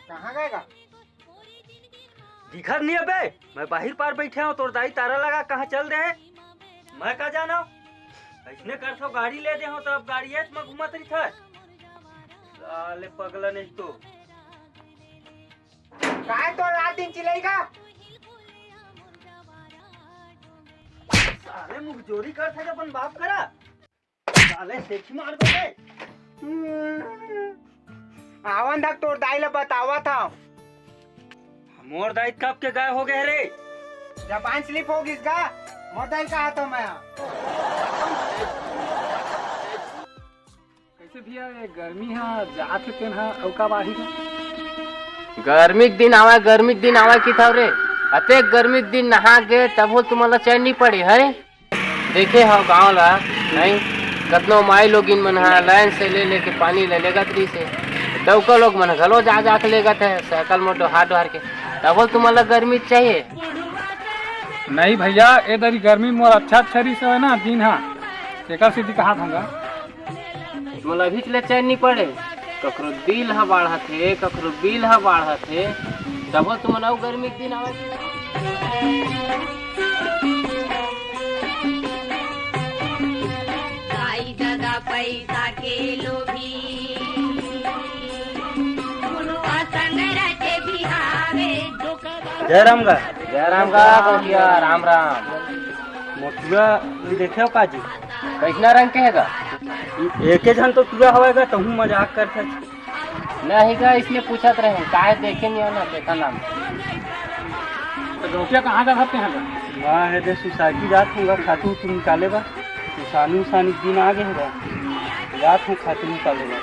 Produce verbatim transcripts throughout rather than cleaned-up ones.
कहाँ गए गा? दिखत नहीं अबे, मैं बाहिर पार बैठे हूँ, तोर दाई तारा लगा कहाँ चल दे है, मैं का जाना। ऐसने करथो, गाड़ी ले दे हो तो अब गाड़ी एच में घूमत रही था। साले पगला नहीं तो। काय तो रात दिन चिल्लाई का? साले मुख जोरी कर था अपन बाप करा। साले सेठी मार दे। आवन तक तोर दाई ला बतावा था। मोर दाई कब के गाय हो गए रे? जबान स्लिप हो गई इसका। मोर दाई कहा था मैं। कैसे भैया, ये गर्मी हा जात हे तेन हा अउ का बाही का? गर्मी के दिन आवा, गर्मी के दिन आवा की था रे। अतेक गर्मी के दिन नहा गे तभो तुमन ला चैन नहीं पड़े है। देखे हो गांव ला नहीं, कतनो माई लोगिन मन हा लाइन से ले लेके पानी ले लेगत रहिसे। डौका लोग मन घलो जा जा के लेगत है साइकिल में डोहार डोहार के। तभो तुमन ला गर्मी चाहिए। नहीं भैया, ए दरी गर्मी मोर अच्छा अच्छा रहिस हवय ना दिन हा, तेकर सेती कहात हंव गा। तुमन ला अभीच ले चैन नी पड़े, कखरो दिल ह बाढ़त हे, कखरो बिल ह बाढ़त हे, तभो तुमन अउ गर्मी के दिन आवत। दाई ददा पैसा के लोभी, बुढ़वा संग रचे बिहावे। जय राम गा। जय राम गा, गोठिया, राम राम। मोटुआ देखे हो का जी? कैसना रंग के हे गा? एके झन तो टुरा हवय गा, तहूँ मजाक करथस। नहीं गा, इसने पूछत रहे, काहे देखे नहीं हो ना, देखा नाम। तो गोठिया कहाँ जात हते हैं गा? वाह, हे दे सुसाइटी जात हूँ गा, खातू तू निकाले बा। सुसानी उसानी दिन आ गए गा, जात हूँ खातू निकाले बा।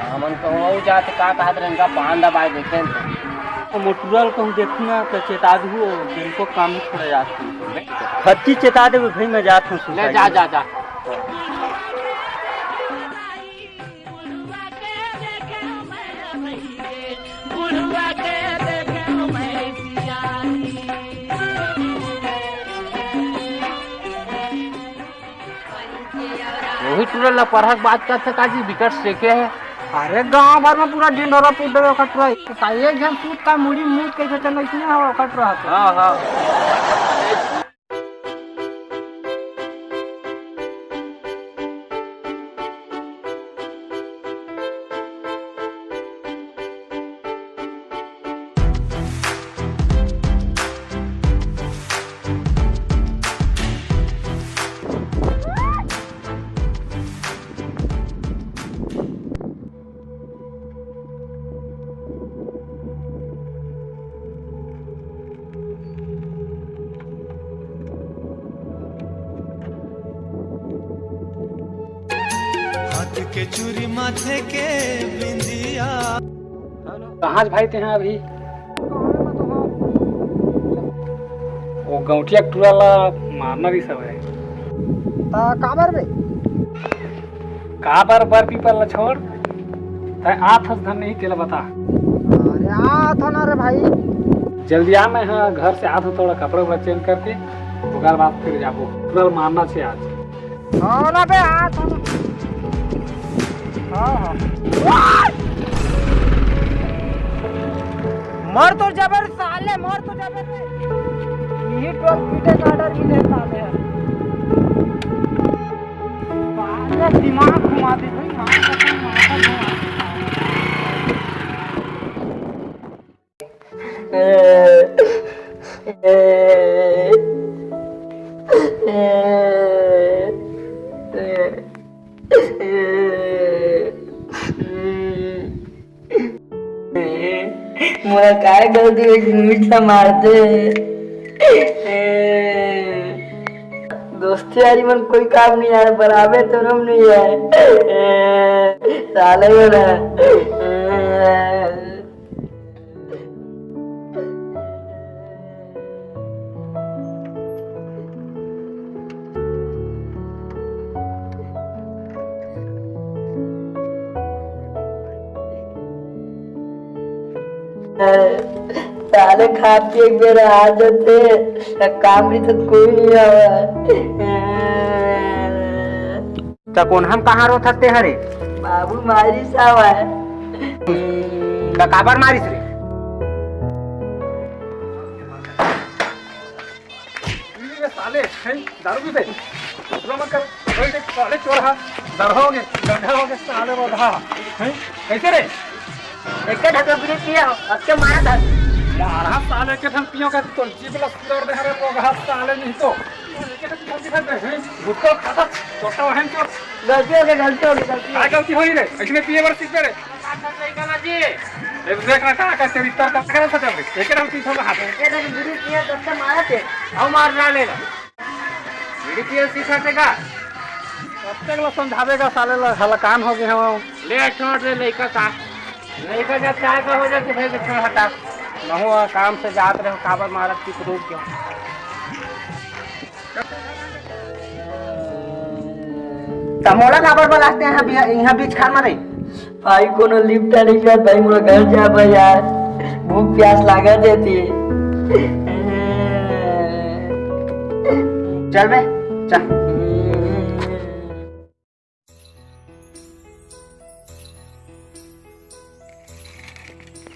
हमन कहूँ अउ जात का कहत रहे, इनका पान दबाए देखे न तो। तो मोटुआ ल कहूँ देखू ना, तो चेता दू, जिनको काम ही थोड़ा याद करूँ। खच्ची चेता देबे भाई, मैं जात हूँ ले जा, सुसाइटी। जा, जा। वही टूरा ला परहक बात करथे का जी, बिकट सेके हे। अरे गांव भर में पूरा ढिंढोरा पीट डरे ओकर टूरा। का एक झन सूत का मुड़ी मूत कइसे चलना, इसने हवा ओकर टूरा ह। हाँ, हाँ। हाथ के चूरी, माथे के बिंदिया। कहाँ भाई तेहा अभी? वो गौंटिया के टूरा ला मारना रहिस हवय। ता काबर बे? काबर बर पीपर ला छोड़, तैं आत हस धन नहीं, तेला बता। अरे आत हंव ना रे भाई। जल्दी आ, मैं हा घर से आत हंव, थोड़ा कपड़ा उपड़ा चेंज करके, ओकर बाद फिर जाबो। टूरा ला मारना छे आज। हाँ ना बे, आत हंव ना। हाँ, हाँ। मर तो जबर साले, मर तो जबर रे। यही टोल पीटे का order भी देता है। साले दिमाग घुमा दे भाई, मार कसम, मार कसम। मोला काय गलती होइस, मीठ ला मार दे। दोस्ती यारी मन कोई काम नहीं आए, बराबर तो हम नहीं आए। साले मन। साले खा पी एक बेर आ जाते, काम भी तो कोई नहीं आवा। त कोन हम कहाँ रोथस ते हरे? बाबू मारिस हवय। त काबर मारिस रे? हैं? दारू पीते? दूसरा मत कर। वही देख, साले चोर हा। दरहा होगे, गंधा होगे, साले बदहा। हैं? कैसे रे? एक ढक्कन बीड़ी पिए हो, अब के मारा था। मारा साले के हम पियो का तो जीभ ला सुधार दे रे, रोगहा साले नहीं तो। एक ढक्कन बीड़ी खाते हैं, गुटखा खाता, छोटा बहन चोर। गलती हो गई, गलती हो गई, गलती हो गई। काय गलती होई रे? इसने पिए बर सीख रे। एक देख ना, का, का चरित्र का, का करत हस रे? एके रंग पीछे का हाथ। एके रंग बीड़ी पिए, तब से मारा थे। आओ मार ना लेना। बीड़ी पिए सीखा थे का? कब तक ला समझावेगा साले ला, हलाकान हो गए हो। ले छोड़ दे लइका का। लइका जब चाय का हो जाए तो भाई छोड़ हटा। महू काम से जात रहे, काबर मारत की रुक गयो। त मोला काबर बलाते हैं अभी यहाँ बीच खार मारे? भाई, कोनो लिफ्ट नहीं मिलत भाई, मोला घर जा भाई यार, भूख प्यास लागत हे ती। चल बे, चल।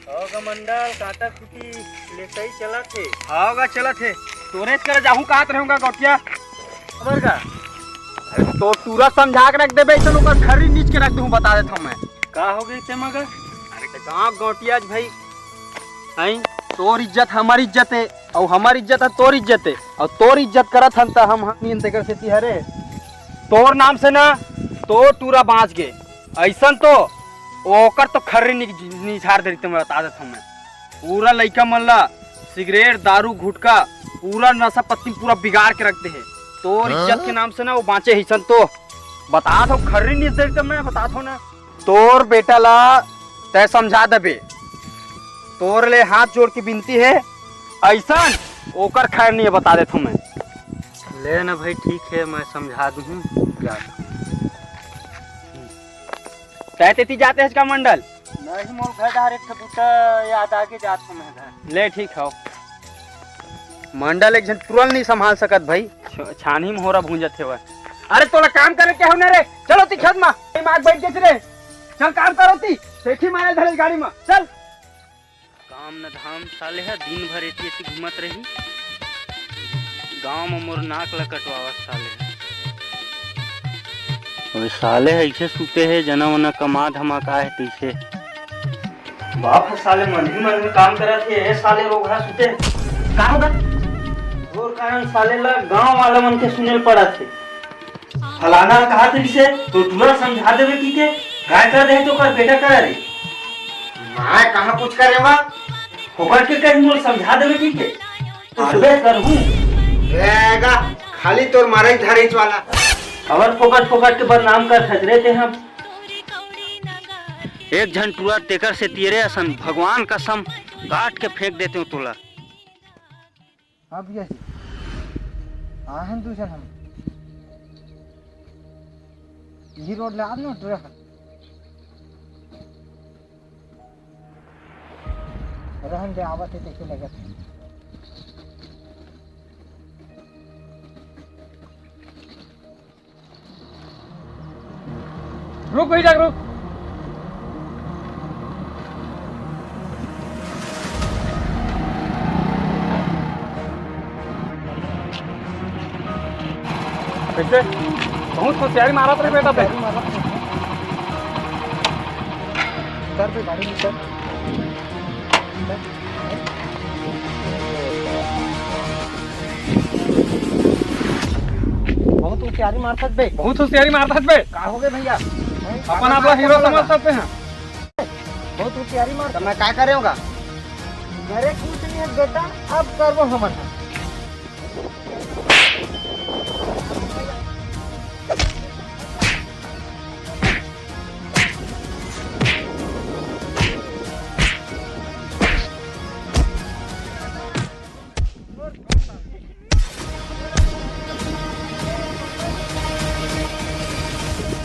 होगा मंडल, काटा कुटी ले सही चलत हे। होगा चलत हे। तोरेच करे जाहू कहत रहूंगा गौटिया। खबर का? अरे तो टूरा समझा के रख देबे, ऐसन ओकर खर्री नीच के रख दूं, बता देत हूं मैं। का हो गई ते मगर? अरे तो गाँव गौटिया भाई, हैं? तोर इज्जत हमार इज्जत हे, अउ हमार इज्जत हे तोर इज्जत हे, अउ तोर इज्जत करत हन त हम हमीन तेकर सेती हरे। तोर नाम से ना, तोर टूरा बाँच गे। ऐसन तो ओकर तो खर्री नि-, निझार दे रही, मैं बता देत हूँ मैं। पूरा लइका मन ला सिगरेट, दारू, गुटखा, पूरा नशा पत्ती पूरा बिगाड़ के रख दे हे। तोर हाँ? इज्जत के नाम से ना वो बाँचे ही सन तो बता दो, खर्री निस दे रही, मैं बता दो ना। तोर बेटा ला तय समझा देबे, तोर ले हाथ जोड़ के विनती हे, ऐसन ओकर खैर नहीं है, बता देत हूँ मैं। ले ना भाई, ठीक है, मैं समझा दूँ। जा। तय तेती जाते हस का मंडल? नहीं, मोर घर डार एक ठो बूता याद आगे जात हूँ मैं घर। ले ठीक हव। मंडल एक झन टुरल नहीं संभाल सकत भाई। छ-, छानही में होरा भूंजत हेवय। अरे तोला काम करे के हो ना रे, चलो ती खेत मा। दिमाग बैठ गए रे, चल काम करो ती। सेठी मारे धरे गाड़ी मा, चल। काम न धाम, साले ह दिन भर एती एती घूमत रही, गांव म मोर नाक ल कटवावत साले ह। ओए साले ह अइसे सुते हे, जना वना कमा धमा का हे तइसे। बाप ह साले मन ही मन में काम करत हे, ए साले रोगहा सुते। का होगा? तोर कारण साले ला गांव वाला मन के सुने ल पड़त हे। फलाना कहा थे किसे, तो टूरा समझा देवे की के, काय कर रहे तो कर बेटा करा रे। मैं कहाँ कुछ करे बा? फोकट के कहीं मोल समझा देवे की के। अबे करहूँ। रहेगा, खाली तोर मारे धरे वाला। अबर फोकट फोकट के बदनाम कर थक रहे थे हम। एक झन टूरा तेकर से तेरे असन भगवान कसम काट के फेंक देते हो तोला। हाँ भैया जी, आए हैं दू झन हम। यही रोड ले आत ना ट्रक। रहन दे, आवत हे, देखे लगत हे। रुक भाई, जाके रुक। कैसे? बहुत होशियारी मारत रहे बेटा ते। कर दे गाड़ी में, कर। बहुत होशियारी मारथस बे। बहुत होशियारी मारथस बे। का हो गए भैया? हैं? अपन आप ला हीरो समझ सकते हैं। बहुत होशियारी मार। तो मैं का करे होगा? घरे कुछ नहीं है बेटा, अब करबो हमन।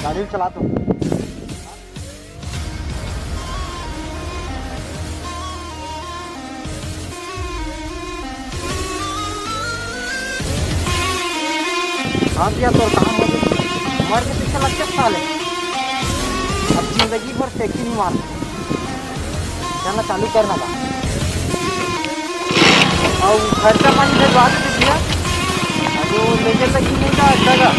गाड़ी चला तो। हाँ भैया, तोर काम हो गई। मर के पीछे लग के साले। अब जिंदगी भर टेकी नहीं मार। चलना चालू करना बा। और खर्चा पानी भेजवा दे भैया। तो लेके तक ही नहीं था, अच्छा का।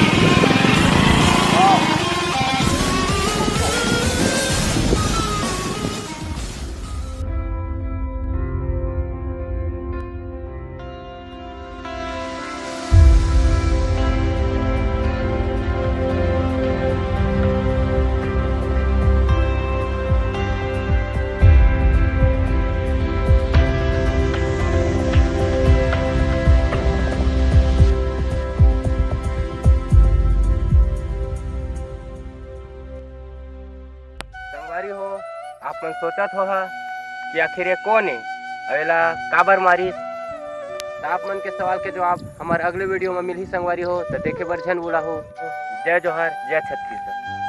संगवारी हो, आप मन सोचत होहा कि आखिर ये कौन ए, अउ एला काबर मारिस? त आप मन के सवाल के जवाब हमर अगले वीडियो में मिलही संगवारी हो, त देखे बर झन भूला हो। जय जोहार, जय छत्तीसगढ़।